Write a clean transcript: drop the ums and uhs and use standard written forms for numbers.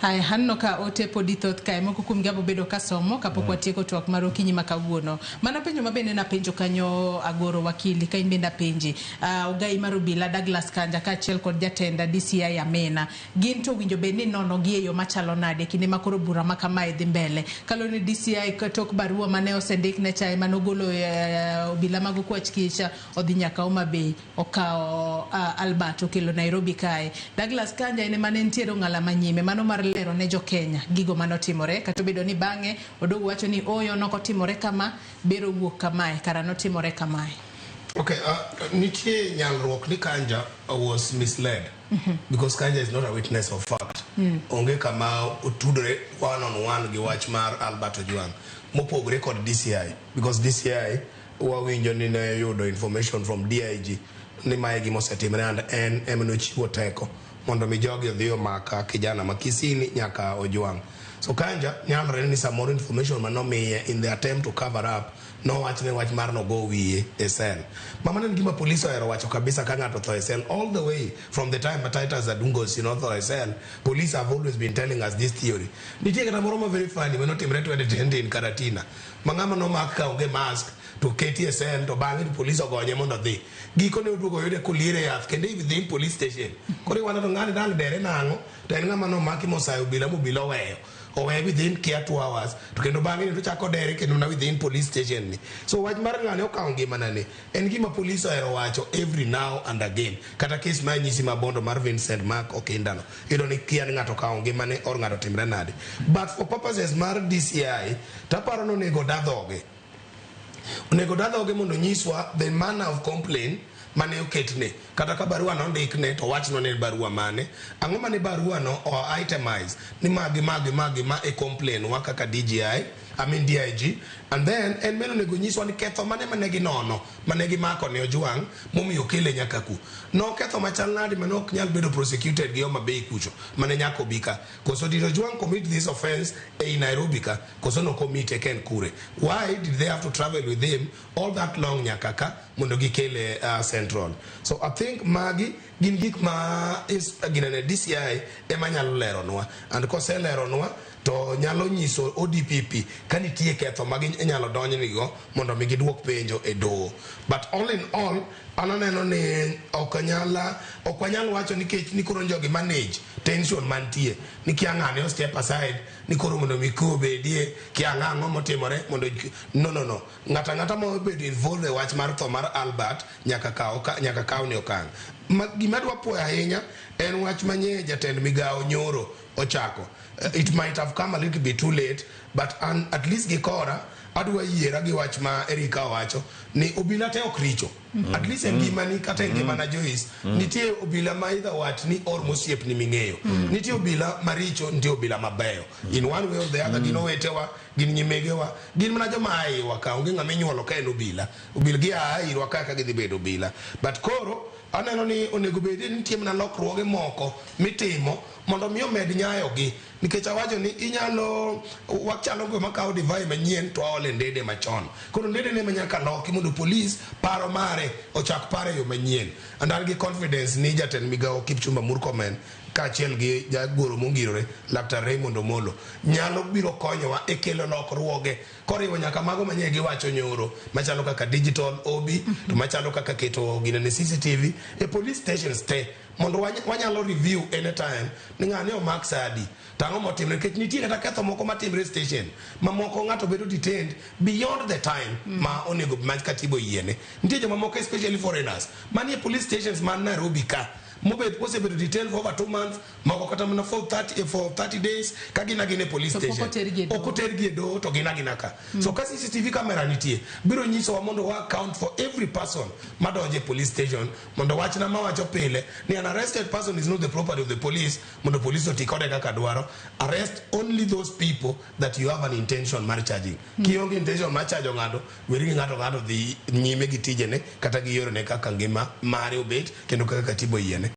Haya, aneno ka ote podi thoth kae, moko kuom gi abobedo kasomo kapok watieko twak mar okinyi ma kawuono. Mana penjo ma bende napenjo kanyo Agoro Wakili, ka in bende apenji. Ogai mar obila Douglas Kanja kaachiel kod jatend DCI Amina, gin to owinjo bed ni inono gi e yo machalo nade kinde ma koro bura ma kamae dhi mbele. Kaluwore ni DCI tok barua mane osendik ne cha ema nogolo obila mag okwach kich odhi nyaka Homa Bay okawo Albert okelo Nairobi kae. Douglas Kanja en ema ne nitiere ong'ala manyime mano mar lero ne jokenya gigo manotimore kata obedo ni bang'e oduogo wacho ni oyo nokotimore kama bero wuok kamae kara notimore kamae. Okay, nitie nyalruok ni Kanja was misled because Kanja is not a witness of fact. Onge kama otudore one on one gi wach mar Albert Ojwang mopogore kod DCI because DCI wawinjo ni ne yudo information from DIG ni mae gima osetimre and en ema nochiwo teko mondo mi jogi odhi omaka kijana ma Kisini nyaka Ojwang. So Kanja nyalore ni samoro information manomiye in the attempt to cover up nowachne wach mar nogo wiye e cell. Ma mano en gima police ohero wacho kabisa ka ng'ato otho e cell all the way from the time ma Titus Adungosi notho e cell police have always been telling us this theory. Nitie kata moro ma very funny manotimre 2020 in Karatina ma ng'ama nomak ka onge mask to keti e cell to bang'e to police ogonye mondo odhi. Gikone oduogo oyude koliere yath kendo within police station. Koro iwacho to ng'ani dang' dere nang'o to en ng'ama nomaki mosayo obila mobila oweyo. Oweye within kia 2 hours to kendo bang'e ni to chako dere kendo na within police station ni. So wach mar ng'ani okawo ngimana ni en gima police ohero wacho every now and again. Kata case ma nyisi ma Bondo mar Vincent Mark Okinda no. Iyudo ni kia ni ng'ato okawo ngimane or ng'ato timre nade. But for purposes mar DCI taparo ni onego da dhoge. Onego da dhoge mondo onyiswa the manner of complaint mane oketne. Kata ka barua nondikne to wachno ni barua mane. Ang'o mane barua no o itemize ni magi magi magi ma e complain wa kaka DGI, I mean DIG. And then en bende onego nyiswa ni ketho mane mane ginono mane gimako ne Ojwang momiyo okele nyaka ku. Noketho machal nade mane ok nyal bedo prosecuted gi Homa Bay kucho mane nyaka obi ka. Koso did Ojwang commit this offense ei Nairobi ka koso no commit e ken kure. Why did they have to travel with him all that long nyaka ka mondo gikele Central. So I think magi gin gik ma is, ginene DCI ema nyalo leronwa and koseleronwa to nyalo nyiso ODPP ka nitie ketho ma ginyalo donjnigo mondo mi giduok penjo e doho. But all in all, an aneno ni ok wanyal wacho nikech ni koro jogi manage tension mantie ni kia ng'ane o step aside ni koro mondo mi kwe obedie kia ang'o motimore mondo no no no ng'ato ang'ata ma obedo involved e wach mar tho mar Albert nyaka kaw nyaka kaw ne okang'. Gima adwa puoyo ahinya en wach manye jatend migawo nyoro ochako. It might have come a little bit too late but at least gi kora adwa yiera gi wach ma Erika owacho ni obila te ok richo. At least e ngimani kata e ngimana Joyce, nitie obila ma either watni or mosiepni ming'eyo. Nitie obila maricho, nitie obila mabeyo. In one way or the other, gin owetewa, gin nyimegewa, gin mana joma a iwa ka, onge ng'ama inyuolo ka en obila. Obila gi a irwa ka ka gidhi bedo obila. But koro aneno ni onego bed ni nitie mana lokruoge moko mitimo mondo mi omed nyayogi. Nikech awacho ni inyalo wachalo joma kawo divai manyien to waolo e ndede machon. Koro ndede ne nyaka loki mondo polis paro mare ochak paro e yo manyien. And an gi confidence ni jatend migawo Kipchumba Murkomen kaachiel gi jagoro mongirore Laktar Raymond Omolo nyalo biro konyowa e kelo lokruoge koriwo nyaka mago manye giwacho nyoro machalo kaka digital OB to machalo kaka keto ginene CCTV e police stations te mondo wanyalo review anytime ni ng'ani omak sa adi to ang'o motimre nikech nitie kata ketho moko matimre e station ma moko ng'ato bedo detained beyond the time ma onego ma katiba oyiene. Nitie joma moko especially foreigners manie police stations man Nairobi ka mobet mosebedo detained for over 2 months moko kata mana for 30 days ka gin agina e police To pok station otergi e doho. ok otergi e doho to gin agina ka. So ka CCTV camera nitie biro nyisowa mondo wa account for every person madonjo e police station mondo wachna mawacho pile ni an arrested person is not the property of the police mondo police oti kode kaka dwaro. Arrest only those people that you have an intention mar charging. Kionge intention mar charge ng'ato, weri gi ng'ato ng'ato dhi nyime gi tijene kata gi yorene kaka ngima mare obet kendo kaka katiba oyiene.